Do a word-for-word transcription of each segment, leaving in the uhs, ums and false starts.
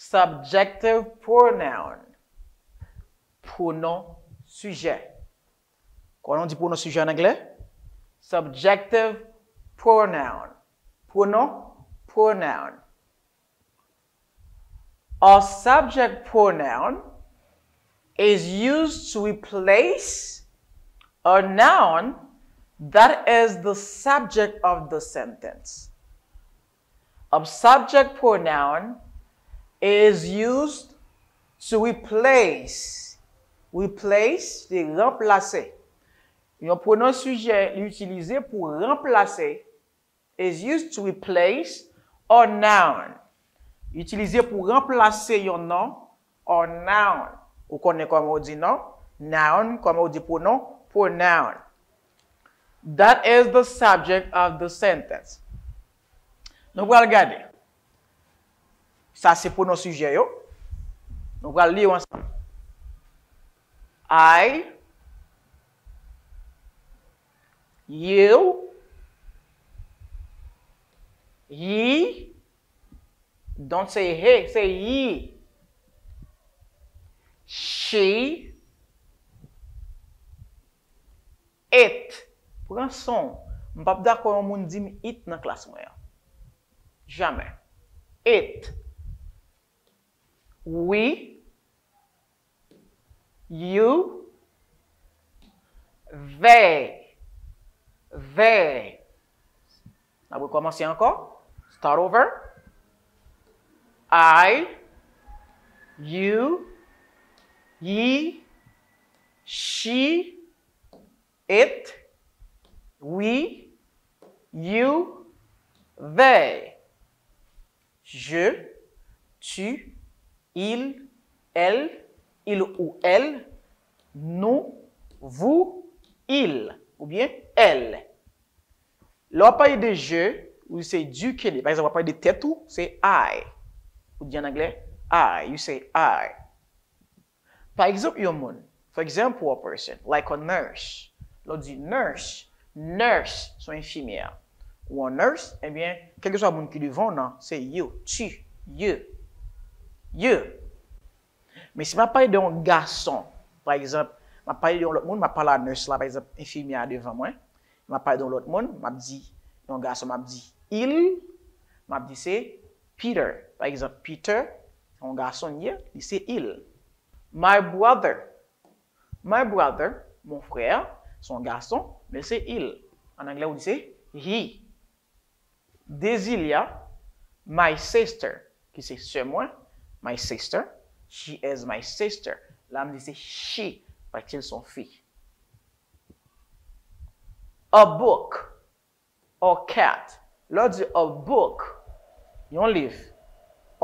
Subjective pronoun. Pwonon sijè. Kòman nou di pwonon sijè an anglè? Subjective pronoun. Pwonon, pronoun. A subject pronoun is used to replace a noun that is the subject of the sentence. A subject pronoun is used to replace. Replace, se ranplase. Yon pwonon sijè, li itilize pou ranplase. Is used to replace a noun. Itilize pou ranplase yon non, a noun. Ou konnen kòman ou di non? Noun, kòman ou di pwonon? Pronoun. That is the subject of the sentence. Nou pral gade. Sa se pwonon sijè yo. Nou pral li yo ansanm. I, you, he, don't say he, say ye. She, it. Pran san w. M p ap dakò yon moun di m it nan klas mwen an. Jamè. It. We, you, they, they. N ap rekòmanse ankò. Start over. I, you, ye, she, it, we, you, they. Je, tu, il, elle, il ou elle, nous, vous, il, oubyen elle. Lè w ap pale de je, ou se du kene. Pa egzanp, w ap pale de tèt ou, se I. Ou di an anglè, I, you say I. Pa egzanp, yon moun. For example, a person, like a nurse. Lè w di nurse, nurse, se yon enfimyè. Ou yon nurse, ebyen, kèlkeswa moun ki devan w nan, se you, tu, you, you. Men si m ap pale de yon gason, pa egzanp, m ap pale de yon lòt moun, m ap pale a nurse la, pa egzanp, enfimyè a devan mwen, m ap pale de yon lòt moun, m ap di, yon gason, m ap di il, m ap di se Peter. Pa egzanp, Peter, se yon gason li ye, li se il. My brother. My brother, mon frère, se yon gason, men se il. An anglè, ou di se he. Dezilia, my sister, ki se sè mwen, my sister, she is my sister. La, m di se she, paske l se yon fi. A book, a cat. Lè w di a book, yon liv,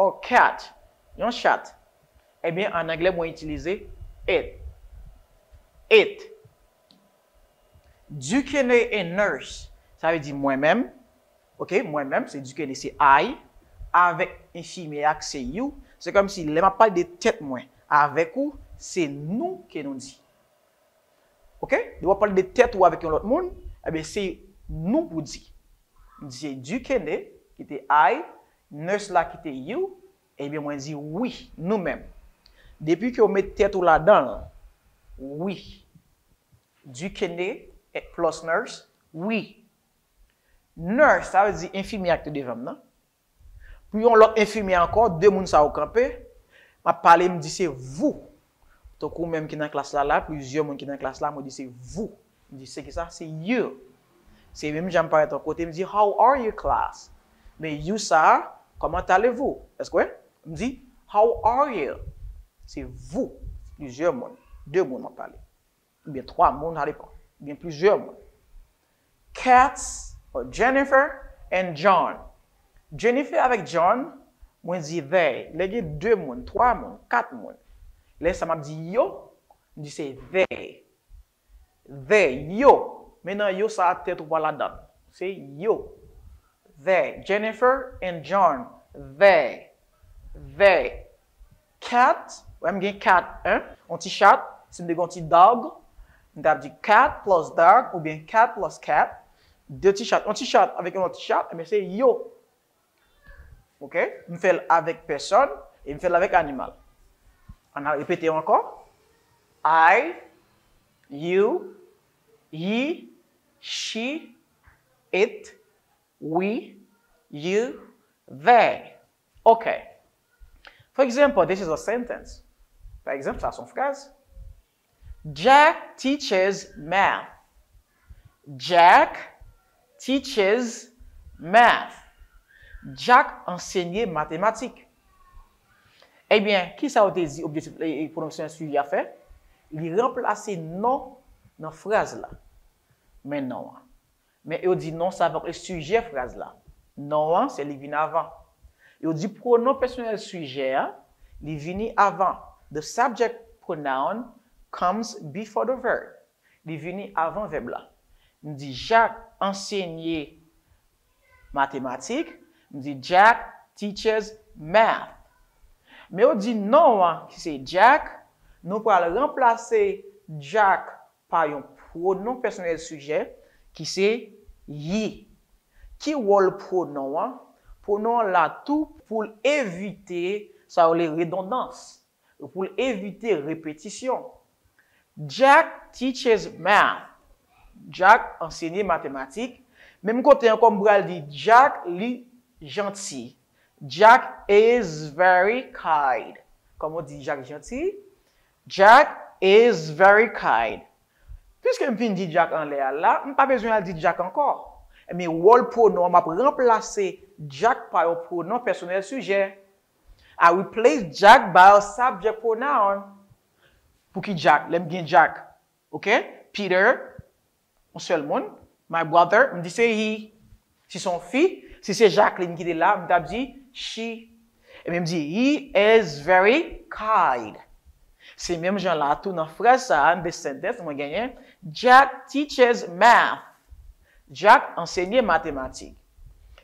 a cat, yon chat, ebyen, an anglè, mwen itilize it. It. Dukene e nurse, sa vle di mwen menm. Ok, mwen menm, se Dukene, se I. Avèk enfimyè a, se you. Se kòmsi lè m ap pale de tèt mwen avèk ou, se nou ke nou di. Ok? Lè w ap pale de tèt ou avèk yon lòt moun, ebyen, se nou pou di. M di se Dukene, ki te I, nurse la ki te you, ebyen, mwen di we, nou menm. Depi ke w met tèt ou ladan l, we. Dukene plus nurse, we. Nurse, sa vle di enfimyè a ki te devan m nan. Pou yon lòt enfimyè ankò, de moun sa yo kanpe, m ap pale, m di se vous. Tankou ou menm ki nan klas la, la, plizyè moun ki nan klas la, mwen di se vous. M di se kisa? Se you. Se menm jan m parèt yon kote, m di, "How are you, class?" Men you sa a, "Comment allez-vous?" Èske w wè? M di, "How are you?" Se vous. Plizyè moun. De moun m ap pale. Oubyen twa moun, sa depann. Oubyen plizyè moun. Cats, or Jennifer and John. Jennifer avèk John, mwen di they. Lè gen de moun, twa moun, kat moun. Lè sa m ap di yo, m di se they. They, yo. Men nan yo sa a, tèt ou pa ladan l. Se yo. They. Jennifer and John. They. They. Cat. Wè m gen cat, en? Yon ti chat. Si m te gen yon ti dog, m t ap di cat plus dog oubyen cat plus cat. De ti chat. Yon ti chat avèk yon lòt ti chat, ebyen se yo. Ok? M fè l avèk pèsòn, E m fè l avèk animal. Ann al repete yo ankò. I, you, he, she, it, we, you, they. Ok. For example, this is a sentence. Pa egzanp, sa se yon fraz. Jack teaches math. Jack teaches math. Jack ansenye matematik. Ebyen, kisa yo te di objektif e pwonon sijè a fè? Li ranplase non nan fraz la. Men non an. Men yo di non sa avèk sijè fraz la. Non an, se li vin avan. Yo di pwonon pèsonèl sijè a, li vini avan. The subject pronoun comes before the verb. Li vini avan vèb la. M di Jack ansenye matematik. M di Jack teaches math. Men yo di non an, ki se Jack, nou pral ranplase Jack pa yon pwonon pèsonèl sijè ki se he. Ki wòl pwonon an? Pwonon an la tou pou l evite sa yo rele redondans, pou l evite repetisyon. Jack teaches math. Jack ansenye matematik. Menm kote ankò, m pral di Jack li janti. Jack is very kind. Kòman w di Jack janti? Jack is very kind. Piske m fin di Jack anlè a la, m pa bezwen al di Jack ankò. Men wòl pwonon an, m ap ranplase Jack pa yon pwonon pèsonèl sijè. I replace Jack by a subject pronoun. Pou ki Jack? Lè m gen Jack, ok? Peter, yon sèl moun. My brother, m di se he. Si se yon fi, si se Jacqueline ki te la, m t ap di she. Ebyen, m di, he is very kind. Se menm jan la tou nan fraz sa a, nan the sentence, mwen genyen, Jack teaches math. Jack ansenye matematik.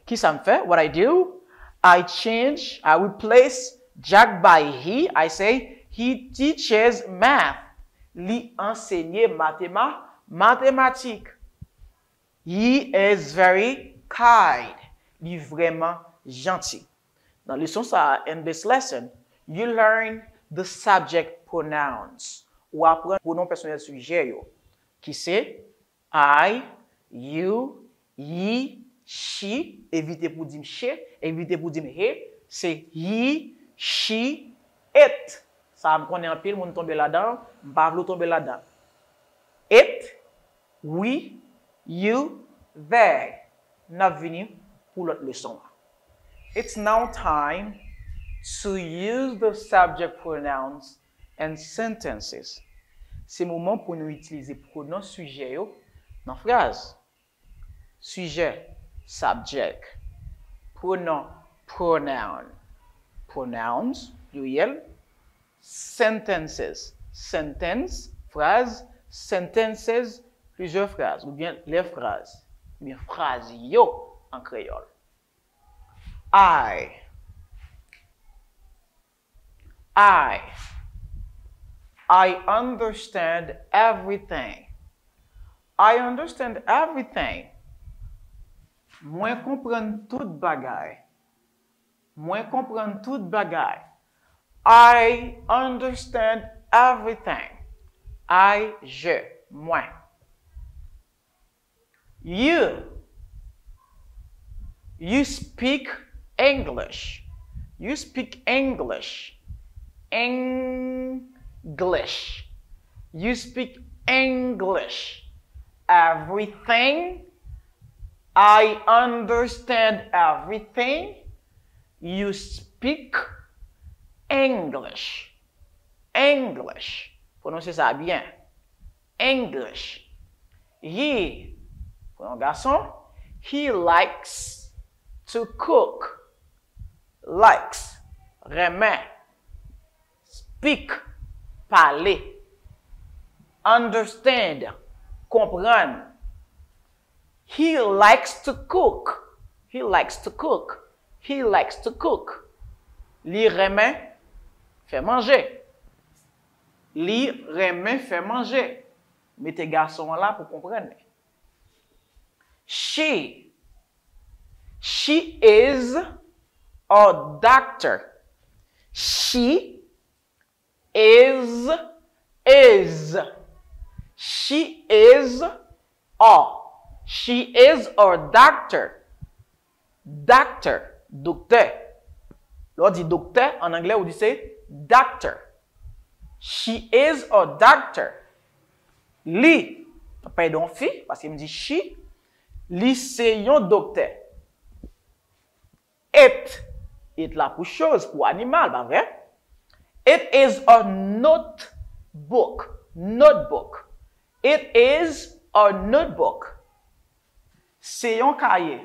Kisa m fè? What I do? I change, I replace Jack by he. I say, he teaches math. Li ansenye matema-, matematik. He is very kind. Li vrèman janti. Nan leson sa a, in this lesson, you learn the subject pronouns. Ou aprann pwonon pèsonèl sijè yo, ki se I, you, he, she, evite pou di m she, evite pou di m he, se he, she, it. Sa a m konnen anpil moun tonbe ladan, m pa vle w tonbe ladan. It, we, you, they. N ap vini pou lòt leson an. It's now time to use the subject pronouns in sentences. Se moman pou nou itilize pwonon sijè yo nan fraz. Sijè, subject. Pwonon, pronoun. Pronouns, pliryèl. Sentences, sentence, fraz. Sentences, plizyè fraz, oubyen lè fraz, oubyen fraz yo an kreyòl. I, I, I understand everything. I understand everything. Mwen konprann tout bagay. Mwen konprann tout bagay. I understand everything. I, je, mwen. You, you speak English. You speak English. English. You speak English. Everything. I understand everything. You speak English. English. Pwononse sa byen. English. He, pou yon gason, he likes to cook. Likes, renmen. Speak, pale. Understand, konprann. He likes to cook. He likes to cook. He likes to cook. Li renmen fè manje. Li renmen fè manje. Mete gason an la pou konprann li. She. She is a doctor. She is, is. She is a. She is a doctor. Doctor, doktè. Lè w di doktè, an anglè, ou di se doctor. She is a doctor. Li, m ap pale de yon fi, paske m di she, li se yon doktè. It, it la pou choz, pou animal, pa vre? It is a notebook. Notebook. It is a notebook. Se yon kaye.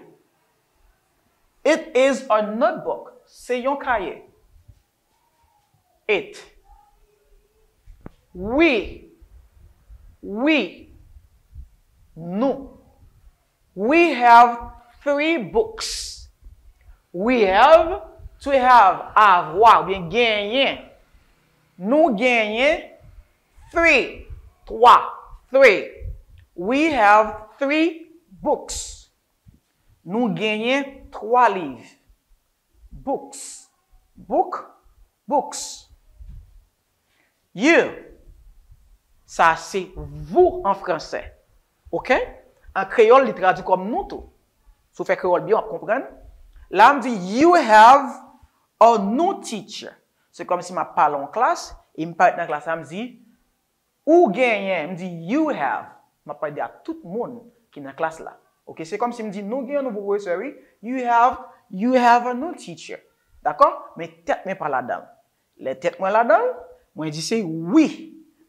It is a notebook. Se yon kaye. It. We. We. Nou. We have three books. We have, to have, avoir, oubyen genyen. Nou genyen three, twa, three. We have three books. Nou genyen twa liv. Books. Book, books. You. Sa se vous an fransè. Oke? An kreyòl, li tradui kòm nou tou. Si w fè kreyòl byen, w ap konprann. La, m di, you have a new teacher. Se kòmsi m ap pale yon klas, e m parèt nan klas la, m di, ou genyen, m di, you have. M ap pale de a tout moun ki nan klas la. Oke? Se kòmsi m di, nou gen yon nouvo pwofesè, wi. You have, you have a new teacher. Dakò? Men tèt mwen pa ladan l. Lè tèt mwen ladan l, mwen di se wi.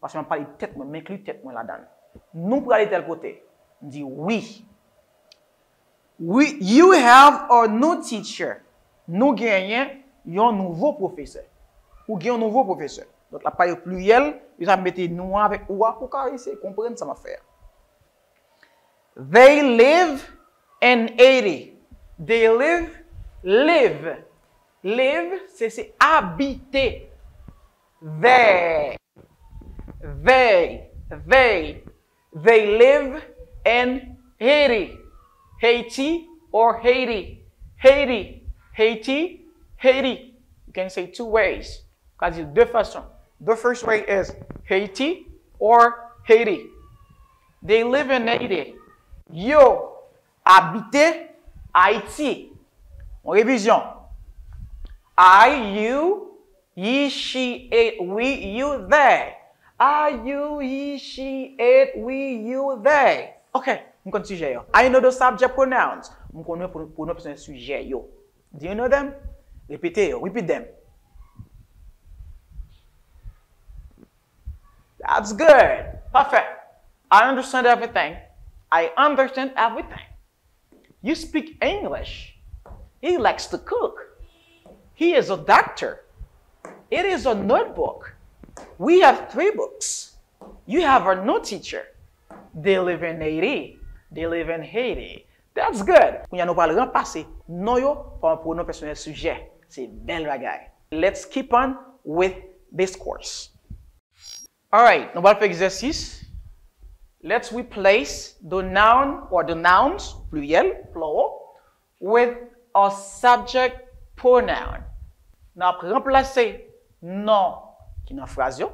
Paske m ap pale tèt mwen, m enkli tèt mwen ladan l. Nou prale tèl kote. M di wi. We, you have a new teacher. Nou genyen yon nouvo pwofesè. Ou gen yon nouvo pwofesè. Donk, l ap pale o pliryèl, li sa mete nou an avèk ou a pou w ka eseye konprann sa m ap fè a. They live in Haiti. They live, live. Live, se, se abite. They, they, they, they live in Haiti. Haiti or Haiti. Haiti, Haiti, Haiti. You can say two ways. Ou ka di de fason. The first way is Haiti or Haiti. They live in Haiti. Yo abite Ayiti. On revizyon. I, you, he, she, it, we, you, they. I, you, he, she, it, we, you, they. Ok, m konn sijè yo. I know the subject pronouns. M konnen pwonon pèsonèl sijè yo. Do you know them? Repete yo. Repeat them. That's good. Pafè. I understand everything. I understand everything. You speak English. He likes to cook. He is a doctor. It is a notebook. We have three books. You have a new teacher. They live in Haiti. They live in Haiti. That's good. Kounye a nou pral ranplase non yo pa yon pwonon pèsonèl sijè. Se bèl bagay. Let's keep on with this course. Alright, nou pral fè egzèsis. Let's replace the noun or the nouns, pliryèl, plural, with a subject pronoun. N ap ranplase non ki nan fraz yo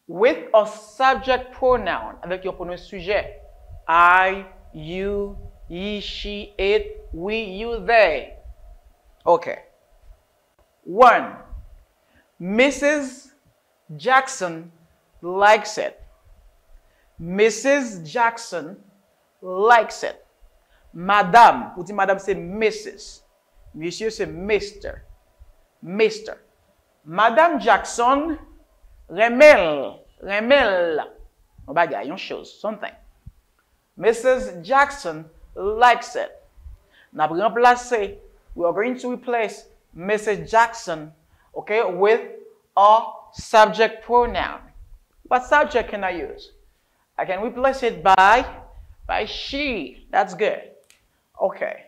with a subject pronoun, avèk yon pwonon sijè. I, you, he, she, it, we, you, they. Ok. One. Missus Jackson likes it. Missus Jackson likes it. Madam, pou di madam se Missus. Mesye se Mister. Mister. Madam Jackson renmen l, renmen l. Yon bagay, yon choz, something. Missus Jackson likes it. N ap ranplase, we are going to replace Missus Jackson, okay, with a subject pronoun. What subject can I use? I can replace it by, by she. That's good. Okay.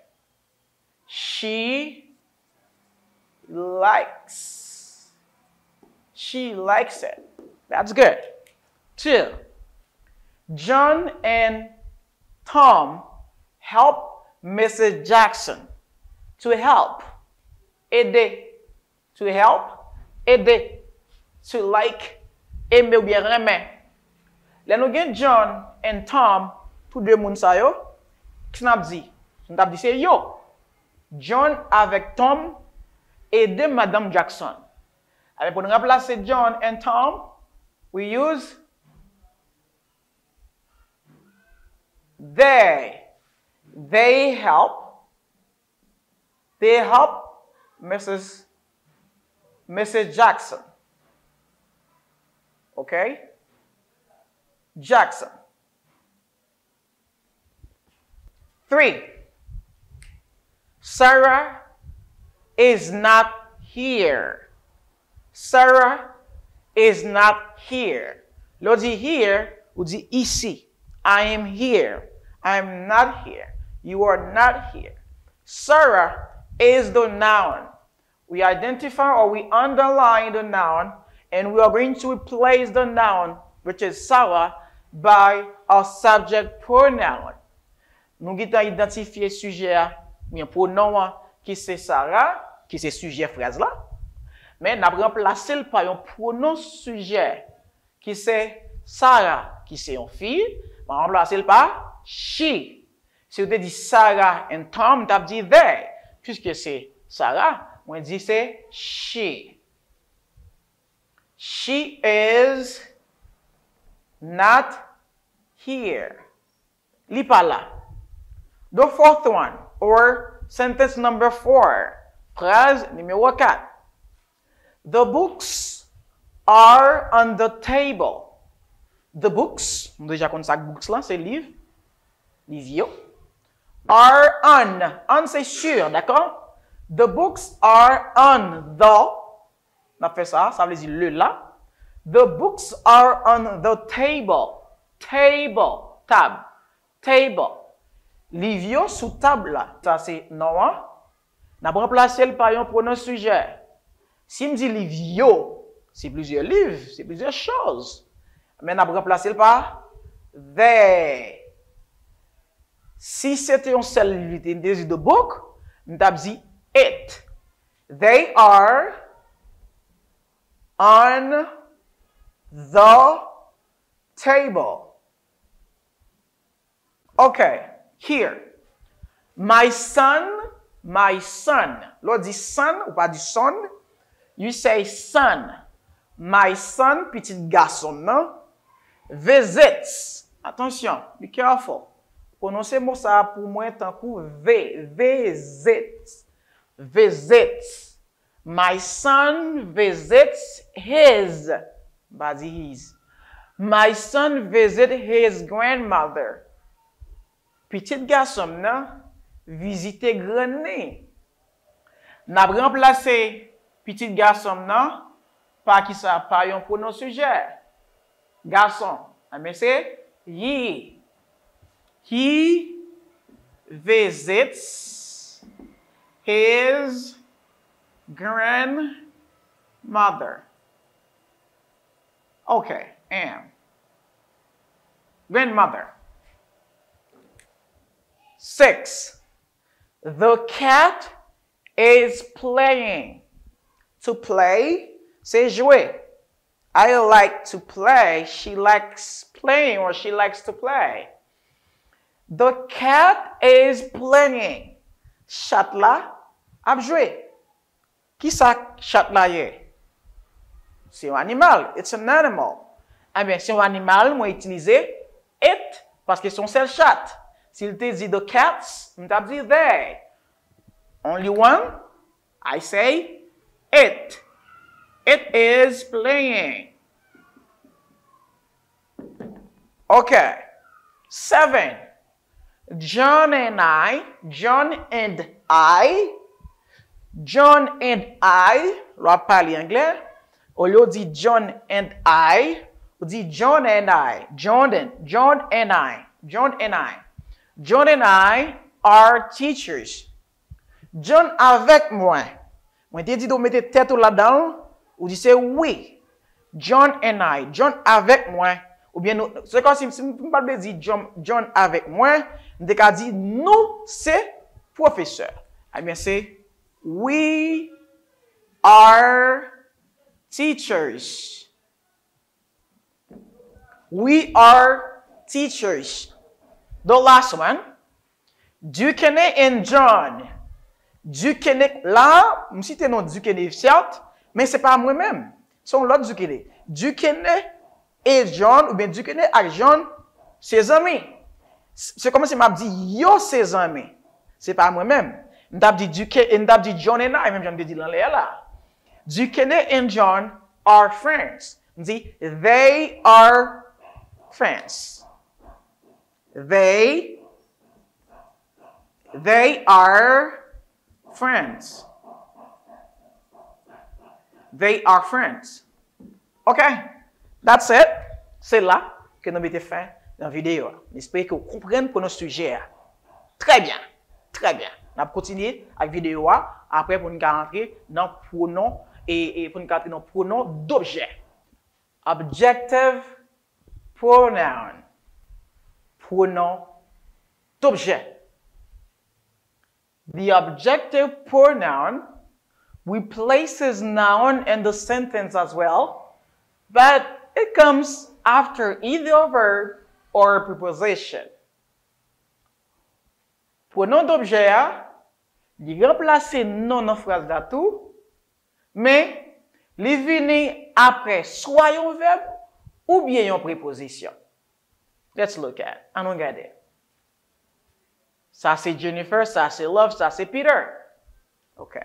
She likes. She likes it. That's good. Two. John and Tom help Missus Jackson. To help. Ede. To help, ede. To like, eme oubyen renmen. Lè nou gen John and Tom, tou de moun sa yo, kisa n ap di? Nou t ap di se yo. John avèk Tom ede madanm Jackson. Alò, pou n ranplase John and Tom, we use they. They help. They help Missus Missus Jackson. Okay? Jackson. Three. Sarah is not here. Sarah is not here. Lè w di here, ou di isi. I am here. I am not here. You are not here. Sarah is the noun. We identify or we underline the noun, and we are going to replace the noun, which is Sarah, by a subject pronoun. Nou gentan idantifye sijè a, oubyen pwonon an, ki se Sarah, ki se sijè fraz la. Men n ap ranplase l pa yon pwonon sijè, ki se Sarah, ki se yon fi, mwen ranplase l pa she. Si w te di Sarah and Tom, m t ap di they. Piske se Sarah, mwen di se she. She is not here. Li pa la. The fourth one, or sentence number four, fraz nimewo kat. The books are on the table. The books, nou deja konn sa k books lan, se liv, liv yo. Are on, on se sur, dakò? The books are on the, n ap fè sa, sa vle di le la. The books are on the table. Table, tab. Table. Liv yo sou tab la. Sa se non an. N ap ranplase l pa yon pwonon sijè. Si m di liv yo, se plizyè liv, se plizyè choz. Men n ap ranplase l pa they. Si se te yon sèl liv, li te di the book, m t ap di it. They are on the table. Ok, here. My son, my son. Lè w di son, ou pa di son. You say son. My son, pitit gason m nan. Visits. Atansyon, be careful. Pwononse mo sa a pou mwen tankou ve, visits. Visits. My son visits his, m pa di his. My son visit his grandmother. Pitit gason m nan vizite grann li. N ap ranplase pitit gason m nan pa kisa? Pa yon pwonon sijè. Gason. Ebyen se he. He visits his grandmother. Ok, and grandmother. Six. The cat is playing. To play, se jwe. I like to play. She likes playing or she likes to play. The cat is playing. Chat la ap jwe. Kisa chat la ye? Se yon animal. It's an animal. Ebyen, se yon animal, mwen itilize it paske se yon sèl chat. Si l te di the cats, m t ap di they. Only one, I say it. It is playing. Ok. Seven. John and I, John and I, John and I, lè w ap pale anglè, olye w di John and I, ou di John and I, John and, John and I, John and I. John and I are teachers. John avèk mwen. Mwen te di w mete tèt ou ladan l, ou di se wi. John and I. John avèk mwen. Oubyen nou, se kòmsi si m pa t vle di John, John avèk mwen, m te ka di nou se pwofesè. Ebyen se we are teachers. We are teachers. The last one. Duquesne and John. Duquesne, la, m site non Duquesne, certes, men se pa mwen menm. Se yon lòt Duquesne. Duquesne e John, oubyen Duquesne ak John, se zanmi. Se kòmsi m ap di yo se zanmi. Se pa mwen menm. M t ap di Duquesne, m t ap di John and I, menm jan m te di l anlè a la. Duquesne and John are friends. M di, they are friends. They, they are friends. They are friends. Ok? That's it. Se la ke nou mete fen nan videyo a. M espere ke w konprann pwonon sijè a. Trè byen. Trè byen. N ap kontinye ak videyo a apre pou n ka antre nan pwonon e, e pou n ka antre nan pwonon dobjè. Objective pronoun. Pwonon dobjè. The objective pronoun replaces noun in the sentence as well, but it comes after either a verb or a preposition. Pwonon dobjè a, li ranplase non nan fraz la tou, men li vini apre swa yon vèb oubyen yon prepozisyon. Let's look at. Ann nou gade. Sa se Jennifer, sa se Love, sa se Peter. Ok.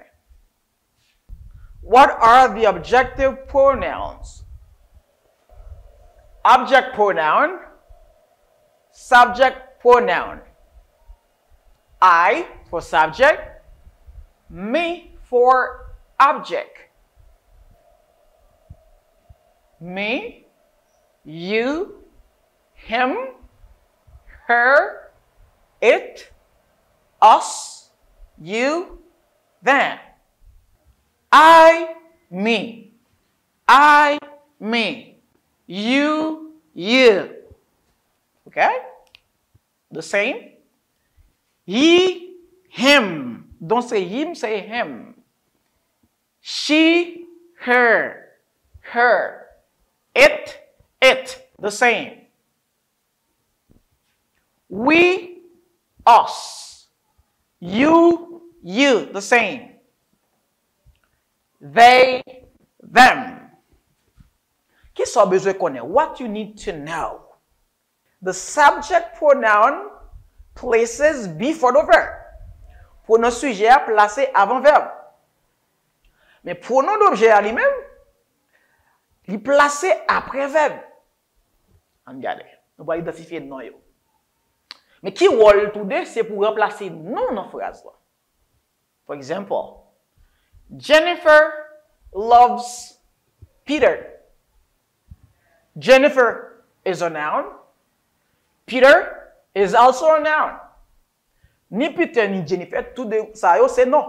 What are the objective pronouns? Object pronoun, subject pronoun. I for subject, me for object. Me, you, him, her, it, us, you, them. I, me. I, me. You, you. Ok? The same. He, him. Don't say him, say him. She, her, her. It, it, the same. We, us. You, you, the same. They, them. Kisa w bezwen konnen? What you need to know. The subject pronoun places before the verb. Pwonon sijè a plase avan vèb. Men pwonon dobjè a li menm, li plase apre vèb. Ann gade. Nou pral idantifye non yo. Men ki wòl tou de? Se pou ranplase non nan fraz la. For example, Jennifer loves Peter. Jennifer is a noun. Peter is also a noun. Ni Peter ni Jennifer, tou de sa yo se non.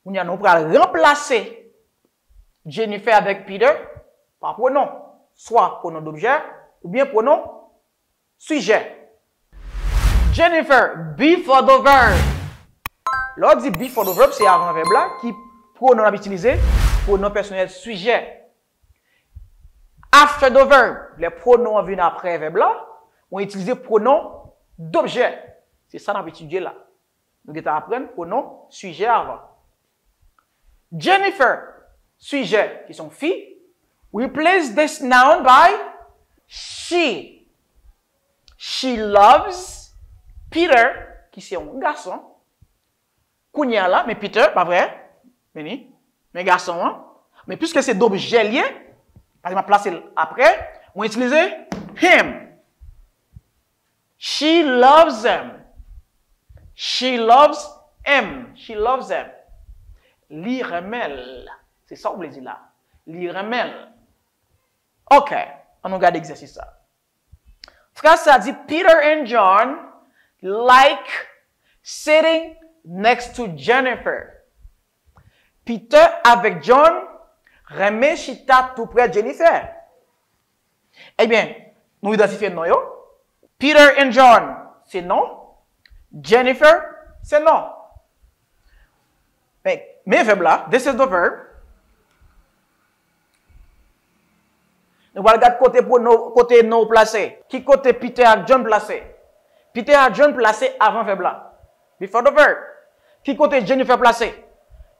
Kounye a nou pral ranplase Jennifer avèk Peter pa pwonon, swa pwonon dobjè oubyen pwonon sijè. Jennifer, before the verb. Lè w di before the verb, se avan vèb la, ki pwonon n ap itilize? Pwonon pèsonèl sijè. After the verb, lè pwonon an vin apre vèb la, ou itilize pwonon dobjè. Se sa n ap etidye la. Nou gentan aprann pwonon sijè avan. Jennifer, sijè, ki se yon fi, replace this noun by she. She loves Peter, ki se yon gason. Kounye a la, men Peter, pa vre? Men li, men gason an. Men piske se dobjè l ye, paske m ap plase l apre, mwen itilize him. She loves him. She loves him. She loves him. Li renmen l. Se sa w vle di la. Li renmen l. Ok, ann nou gade egzèsis sa. Fraz sa di, Peter and John like sitting next to Jennifer. Peter avèk John renmen chita toupre Jennifer. Ebyen, nou idantifye non yo. Peter and John, se non. Jennifer, se non. Men, Men vèb la, this is the verb. Nou pral gad kote pwonon, kote non yo plase. Ki kote Peter ak John plase? Peter ak John plase avan vèb la. Before the verb. Ki kote Jennifer plase?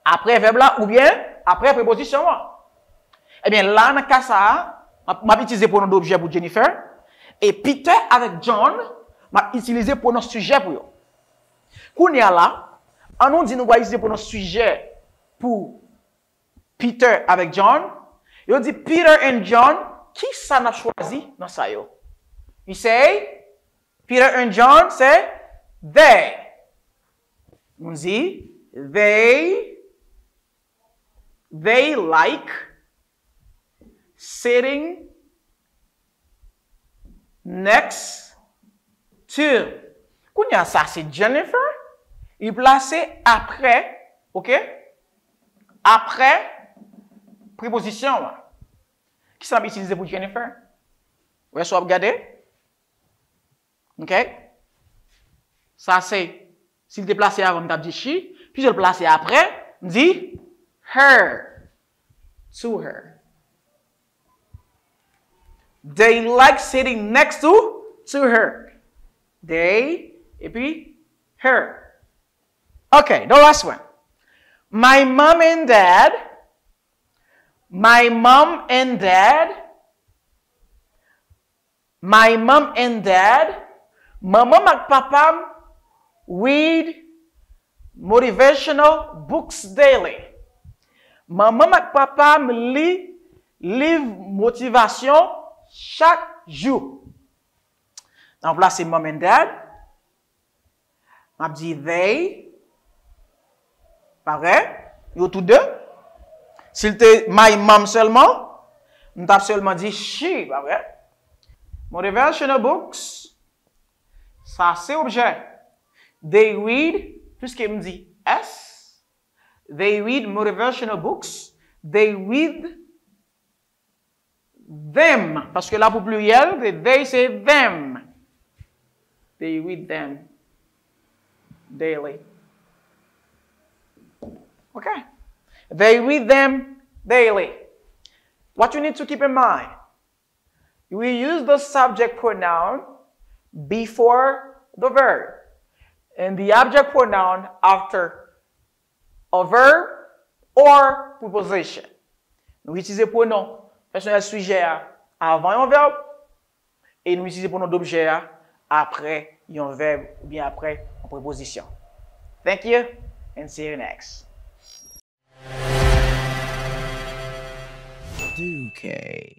Apre vèb la oubyen apre prepozisyon an. Ebyen, la, nan ka sa a, m ap, m ap itilize pwonon dobjè pou Jennifer. E Peter avèk John, m ap itilize pwonon sijè pou yo. Kounye a la, ann nou di nou pral itilize pwonon sijè pou Peter avèk John. Yo di Peter and John, ki sa n ap chwazi nan sa yo? We say, Peter and John, say, they. Nou di, they, they like sitting next to. Kounye a sa se Jennifer, li plase apre, oke? Apre prepozisyon an. Kisa n ap itilize pou Jennifer? Wè sa w ap gade? Oke? Sa se, si l te plase avan, m t ap di she. Piske l plase apre, m di her. To her. They like sitting next to, to her. They, epi her. Okay, the last one. My mom and dad. My mom and dad. My mom and dad. Manman m ak papa m read motivational books daily. Manman m ak papa m li liv motivasyon chak jou. Nan plas mom and dad, m ap di they. Pa vre? Yo tou de. Si l te my mom sèlman, m t ap sèlman di she, pa vre? Motivational books, sa se objè. They read, piske m di s, they read motivational books, they read them. Paske la pou pliryèl, they se them. They read them daily. Okay? They read them daily. What you need to keep in mind, we use the subject pronoun before the verb and the object pronoun after a verb or preposition. Nou itilize pwonon pèsonèl sijè a avan yon vèb e nou itilize pwonon dobjè a apre yon vèb oubyen apre yon prepozisyon. Thank you and see you next. Duke.